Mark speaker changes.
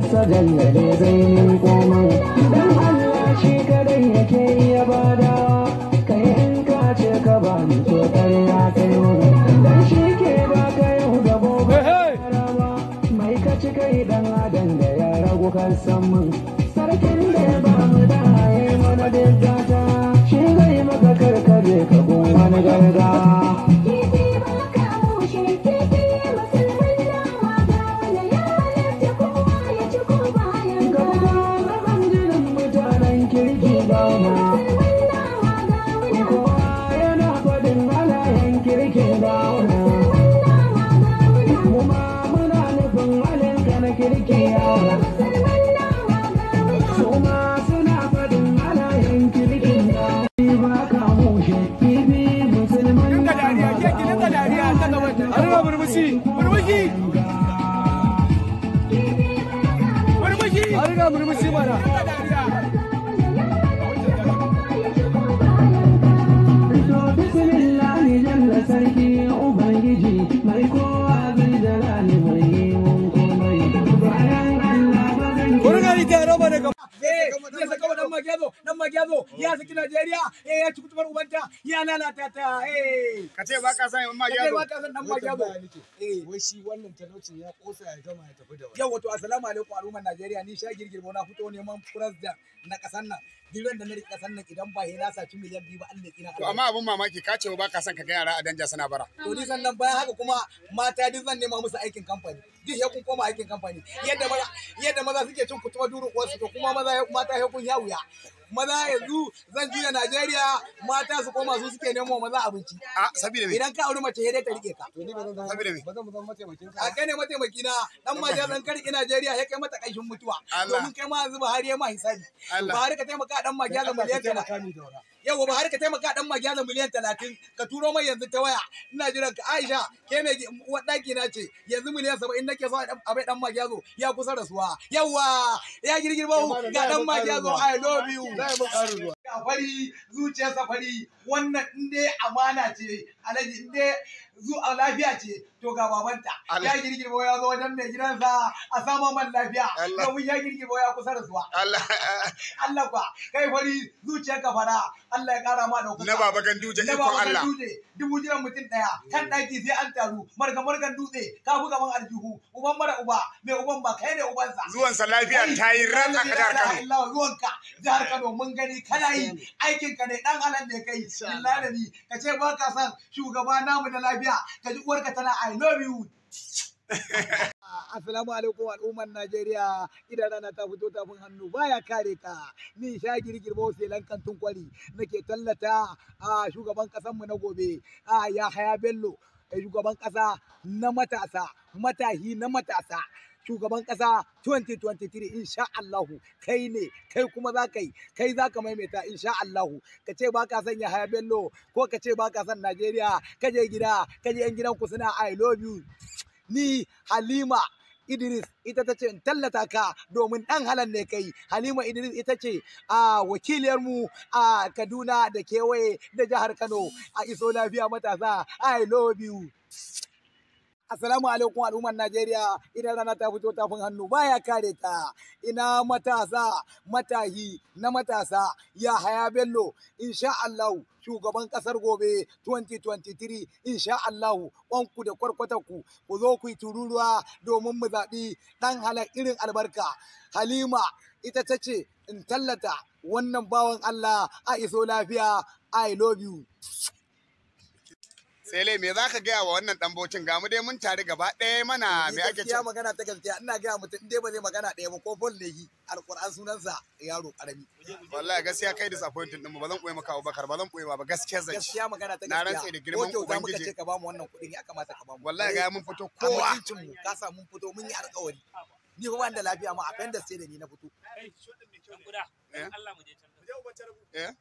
Speaker 1: Sajallale zai min komai dan Allah shi kadai yake iya badawa, kai in ka ce ka bani to ya kai mun, dan shi ke baka yau da gobe mai ka ci kai dan adam da ya ragu kan san mun, sarkin da ya ba mu da ya mana da gata shi zai maka karkaje ka gun wani garga.
Speaker 2: Murmushi mana.
Speaker 1: To bismillahi jalla sarki ubangiji mai kowa bil jalali mai mun komai bayan Allah ba zan
Speaker 2: Kurgari ta raba daga
Speaker 3: zai saka wa dan Magyazo ya saki Najeriya, ya ci kutubar ubanta ya lalata ta.
Speaker 4: Ka ce ba ka san
Speaker 3: Ka ce
Speaker 4: Magyazo.
Speaker 3: ba ka san dan Magyazo.
Speaker 2: Wai shi wannan talaucin ya kosa ya gama ya tafi da wani.
Speaker 3: Yau wato assalamu alaikum al'ummar Najeriya, ni sha girgirbo na fito neman president na kasar nan. Duk da na riƙe kasar nan idan ba na saci miliyan 2 ba Allah tsina.
Speaker 4: To amma abun mamaki ka ce ba ka san ka ga yara a danja suna bara.
Speaker 3: To ni sannan bayan haka kuma mata duk zan nema musu aikin kamfani. Duk ya kun koma aikin kamfani. Yadda maza suke cin kutuma duru uwarsu to kuma maza mata ya kun ya wuya. Maza yanzu zan juya Najeriya mata su koma su suke nemo maza abinci.
Speaker 4: A sabida me?
Speaker 3: Idan ka auri mace sai dai ta rike ka.
Speaker 2: To ni ba zan zama
Speaker 4: Saboda me?
Speaker 2: ba zan zama mataimakin ka.
Speaker 3: A kai ne mataimaki na dan maja zan karki Najeriya sai kai mata kanshin mutuwa.
Speaker 4: Allah.
Speaker 3: Domin kai ma yanzu Buhari ya ma hisabi.
Speaker 4: Allah.
Speaker 3: Buhari ka taimaka dan maja da
Speaker 2: Allah ka
Speaker 3: miliyan
Speaker 2: taimaka
Speaker 3: 30.
Speaker 2: mi daura.
Speaker 3: Yau Buhari ka taimaka dan maja da miliyan 30 ka turo mai yanzu ta waya. Ina jiran ka Aisha ke mai uwar daki na ce yanzu miliyan 70 nake so a bai dan Magyazo ya kusa rasuwa. Yawwa ya girgirbo ga dan Magyazo I love you.
Speaker 2: Za a yi mun ƙarin ruwa.
Speaker 3: Ga fari zuciyarsa fari wannan in dai amana ce alhaji in dai zu a lafiya ce to ga babanta
Speaker 4: Allah.
Speaker 3: ya girgirbo ya zo wajen mai gidansa a sama man lafiya
Speaker 4: Allah.
Speaker 3: domin ya girgirbo ya kusa rasuwa.
Speaker 4: Allah.
Speaker 3: Allah kwa kai fari zuciyarka fara Allah ya kara ma ɗaukaka.
Speaker 4: Na baba Ganduje
Speaker 3: Na
Speaker 4: ikon
Speaker 3: baba
Speaker 4: Allah.
Speaker 3: Ganduje dubu jiran mutum ɗaya kan ɗaki sai an taru marga margan dutse ka fi gaban aljihu uban mara uba mai uban ba kai ne ubansa.
Speaker 4: Zuwansa lafiya ta yi ran a jihar Kano.
Speaker 3: Allah zuwanka jihar Kano mun gani kana yi aikin ka ne dan halal ne kai billahi ni ka ce ba ka san shugaba namu na lafiya ka ji uwarka tana I love you. Assalamu alaikum al'ummar Najeriya, idan rana ta fito tafin hannu baya kare ka, ni sha girgirbo selan kantin kwari nake tallata a shugaban kasan mu na gobe a Yahaya Bello, shugaban kasa na matasa, matahi na matasa, shugaban kasa 2023 insha Allahu kai ne kai kuma za ka yi kai za ka maimaita insha Allahu. Ka ce ba ka son Yahaya Bello ko ka ce ba ka son Najeriya, ka je gida ka je yan gidanku suna I love you. Ni Halima Idris ita ta ce in tallata ka domin ɗan halal ne kai. Halima Idris ita ce a wakiliyarmu a Kaduna da kewaye da jihar Kano. A iso lafiya matasa I love you. Assalamu alaikum al'ummar Najeriya, idan rana ta fito tafin hannu baya kare ta. Ina matasa matahi na matasa Yahaya Bello insha Allah shugaban kasar gobe 2023 insha Allah kwanku da kwarkwatarku ku zo ku yi tururuwa domin mu zaɓi ɗan halal irin albarka. Halima ita ta ce in tallata wannan bawan Allah a iso lafiya I love you.
Speaker 4: Sele me za ka gaya wa wannan dan bocin ga mu dai mun tare gaba ɗaya mana me ake ce.
Speaker 3: Gaskiya magana ta gaskiya ina gaya mutum in dai ba zai magana ɗaya ba ko fon lehi alƙur'an sunansa yaro ƙarami.
Speaker 4: Wallahi gaskiya kai disappointing din mu ba zan koyi maka Abubakar ba zan koyi ba gaskiya zan ci.
Speaker 3: Gaskiya magana ta
Speaker 4: Na
Speaker 3: gaskiya.
Speaker 4: rantse da girman
Speaker 3: Ko kyauta muka
Speaker 4: Ubangiji.
Speaker 3: ce ka bamu wannan kuɗin ya kamata ka bamu.
Speaker 4: Wallahi ga mun fito
Speaker 3: A
Speaker 4: kowa.
Speaker 3: mutuncin mu ka sa mun fito mun yi alƙawari. Ni fa ban da lafiya ma appendix ce da ni na fito.
Speaker 4: Eh? Eh?